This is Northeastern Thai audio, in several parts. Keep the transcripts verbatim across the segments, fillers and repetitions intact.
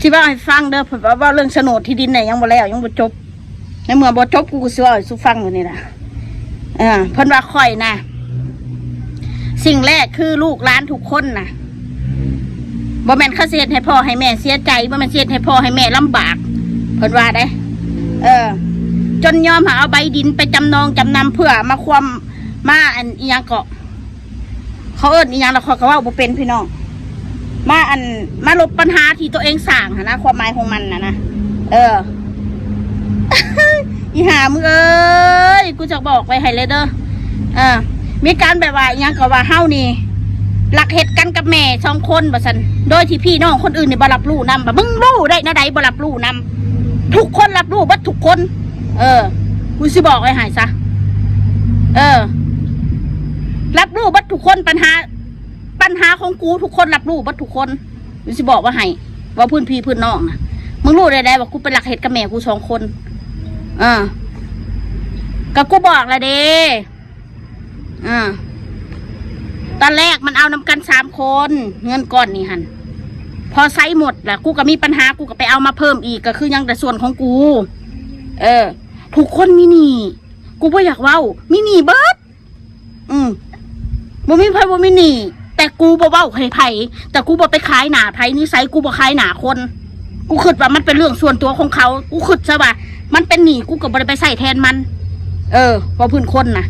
สิเว้าให้ฟังเด้อ เพิ่นว่าเว้าเรื่องโฉนดที่ดินเนี่ยยังบ่แล้ว ยังบ่จบ ในเมื่อบ่จบ กูก็สิเว้าให้สู่ฟังอยู่นี่ล่ะ เออ เพิ่นว่าข้อยนะ สิ่งแรกคือลูกหลานทุกคนนะ บ่แม่นเขาสิเฮ็ดให้พ่อให้แม่เสียใจ บ่แม่นสิเฮ็ดให้พ่อให้แม่ลำบาก เพิ่นว่าเด้ เออ จนยอมหาเอาใบดินไปจำนองจำนำเพื่อมาความ มาอันอิหยังเกาะ เขาเอิ้นอิหยังแล้วข้อยก็เว้าบ่เป็นพี่น้อง มาอัน มาลบปัญหาที่ตัวเองสร้างหั้นนะ ความหมายของมันน่ะนะ เออ อีห่ามึงเอ้ย กูจะบอกไว้ให้เลยเด้อ เออ มีการแบบว่าอิหยังก็ว่าเฮานี่ ลักเฮ็ดกันกับแม่สองคนว่าซั่น โดยที่พี่น้องคนอื่นนี่บ่รับรู้นำ บ่ามึงรู้ได้แนวใดบ่รับรู้นำ ทุกคนรับรู้เบิดทุกคน เออ กูสิบอกไว้ให้ซะ เออ รับรู้เบิดทุกคน ปัญหา ปัญหาของกูทุกคนรับรู้เบิดทุกคน กูสิบอกว่าให้ ว่าพื้นพี่พื้นน้องนะ มึงรู้ได้ไดว่ากูเป็นลักเฮ็ดกับแม่กูสองคน เออ ก็กูบอกแล้วเด้ อ่า ตอนแรกมันเอานำกันสามคน เงินก้อนนี่หั่น พอใช้หมดล่ะ กูก็มีปัญหา กูก็ไปเอามาเพิ่มอีก ก็คือยังแต่ส่วนของกู เออ ทุกคนมีหนี้ กูบ่อยากเว้า มีหนี้เบิด อืม บ่มีไผบ่มีหนี้ แต่กูบ่เว้าให้ไผ แต่กูบ่ไปขายหน้าไผ นิสัยกูบ่ขายหน้าคน กูคิดว่ามันเป็นเรื่องส่วนตัวของเขา กูคิดซะว่ามันเป็นหนี้ กูก็บ่ได้ไปใช้แทนมัน เออ เว้าพื้นคนน่ะ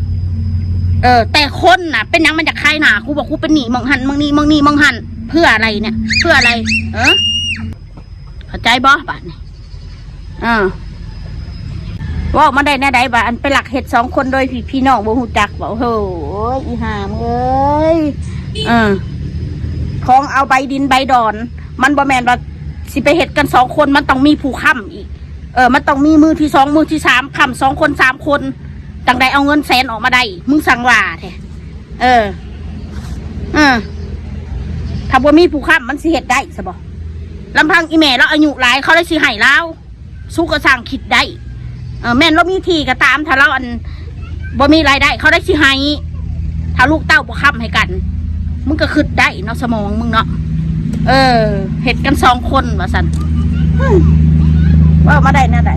เออ แต่คนน่ะ เป็นหยังมันอยากขายหน้า กูบอกกูเป็นหนี้หม่องหั่นหม่องนี้หม่องนี้หม่องหั่น เพื่ออะไรเนี่ย เพื่ออะไร เออ เข้าใจบ่บาดนี้ เออ เว้ามาได้แนวใดบาด อันไปลักเฮ็ดสองคนโดยที่พี่น้องบ่ฮู้จักบ่ โอ้โห อีห่ามึงเอ้ย เออ ของเอาใบดินใบดอน มันบ่แม่นว่าสิไปเฮ็ดกันสองคน มันต้องมีผู้ค้ำอีก เออ มันต้องมีมือที่สอง มือที่สาม ค้ำสองคนสามคน จั่งได้เอาเงินแสนออกมาได้ มึงสั่งว่าแท้ เออ เออ ถ้าบ่มีผู้ค้ำมันสิเฮ็ดได้ซะบ่ ลำพังอีแม่ลาวอายุหลาย เขาได้สิให้ลาว สูก็สร้างคิดได้ เออ แม่นลาวมีที่ก็ตาม ถ้าลาวอัน บ่มีรายได้ เขาได้สิให้ ถ้าลูกเต้าบ่ค้ำให้กัน มึงก็คิดได้เนาะ สมองมึงเนาะ เออ เฮ็ดกันสองคนว่าซั่น เว้ามาได้แนวใด